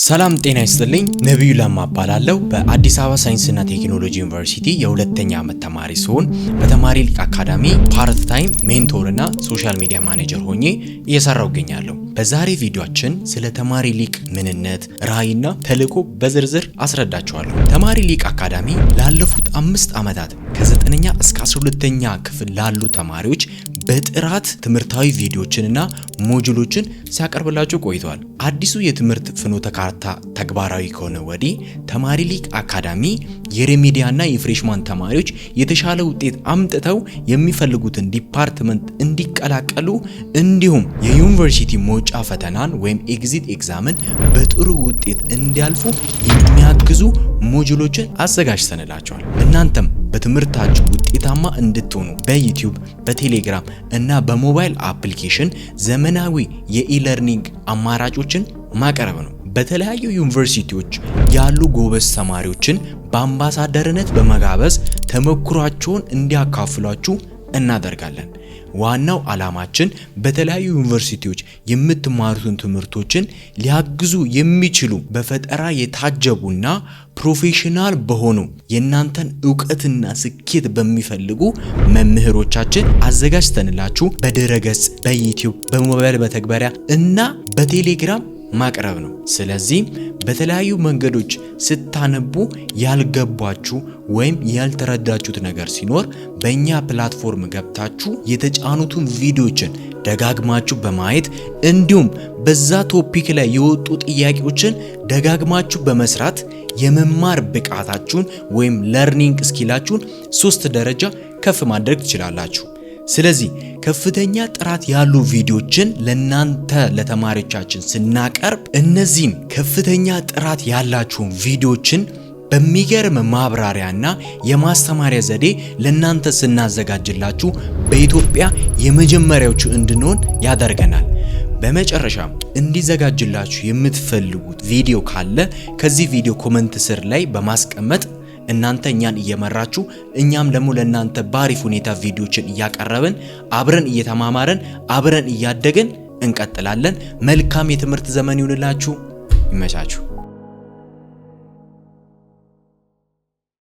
ሰላም ጤና ይስጥልኝ። ነቢዩ ለማ እባላለሁ። በአዲስ አበባ ሳይንስና ቴክኖሎጂ ዩኒቨርሲቲ የሁለተኛ ዓመት ተማሪ ስሆን በተማሪ ሊቅ አካዳሚ part time mentor እና social media manager ሆኜ እየሰራሁ እገኛለሁ። በዛሬ ቪዲዮአችን ስለ ተማሪ ሊቅ ምንነት፣ ራዕይና ተልዕኮ በዝርዝር አስረዳችኋለሁ። ተማሪ ሊቅ አካዳሚ ላለፉት 5 ዓመታት ከዘጠነኛ እስከ 12ኛ ክፍል ላሉ ተማሪዎች በጥራት ትምህርታዊ ቪዲዮዎችንና ሞጁሎችን ሲያቀርብላችሁ ቆይቷል። አዲሱ የትምህርት ፍኖተ ካርታ ተግባራዊ ከሆነ ወዲህ ተማሪ ሊቅ አካዳሚ የ remedial ና የ freshman ተማሪዎች የተሻለ ውጤት አምጥተው የሚፈልጉትን department እንዲቀላቀሉ እንዲሁም የዩኒቨርሲቲ መውጫ ፈተናን ወይም exit exam ን በጥሩ ውጤት እንዲያልፉ የሚያግዙ ሞጁሎችን አዘጋጅተንላችኋል። እናንተም በትምህርታችሁ ውጤታማ እንድትሆኑ በ YouTube፣ በቴሌግራም እና በ mobile application ዘመናዊ የ e-learning አማራጮችን ማቅረብ ነው። በተለያዩ ዩኒቨርሲቲዎች ያሉ ጎበዝ ተማሪዎችን በአምባሳደርነት በመጋበዝ ተሞክሯቸውን እንዲያካፍሏችሁ እናደርጋለን። ዋናው ዓላማችን በተለያዩ ዩኒቨርሲቲዎች የምትማሩትን ትምህርቶችን ሊያግዙ የሚችሉ፣ በፈጠራ የታጀቡና professional በሆኑ፣ የእናንተን እውቀትና ስኬት በሚፈልጉ መምህሮቻችን አዘጋጅተንላችሁ በድረገጽ፣ በ YouTube፣ በሞባይል መተግበሪያ እና በቴሌግራም ማቅረብ ነው። ስለዚህ በተለያዩ መንገዶች ስታነቡ ያልገባችሁ ወይም ያልተረዳችሁት ነገር ሲኖር በእኛ platform ገብታችሁ የተጫኑትን ቪዲዮችን ደጋግማችሁ በማየት እንዲሁም በዛ topic ላይ የወጡ ጥያቄዎችን ደጋግማችሁ በመስራት የመማር ብቃታችሁን ወይም learning skill ኣችሁን ሶስት ደረጃ ከፍ ማድረግ ትችላላችሁ። ስለዚህ ከፍተኛ ጥራት ያሉ ቪዲዮችን ለናንተ ለተማሪዎቻችን ስናቀርብ እነዚህን ከፍተኛ ጥራት ያላቸውን ቪዲዮችን በሚገርም ማብራሪያና የማስተማሪያ ዘዴ ለናንተ ስናዘጋጅላችሁ በኢትዮጵያ የመጀመሪያዎቹ እንድንሆን ያደርገናል። በመጨረሻም እንዲዘጋጅላችሁ የምትፈልጉት ቪዲዮ ካለ ከዚህ ቪዲዮ comment ስር ላይ በማስቀመጥ እናንተ እኛን እየመራችሁ እኛም ደግሞ ለእናንተ በአሪፍ ሁኔታ ቪዲዮችን እያቀረብን፣ አብረን እየተማማረን፣ አብረን እያደግን እንቀጥላለን። መልካም የትምህርት ዘመን ይሁንላችሁ። ይመቻችሁ።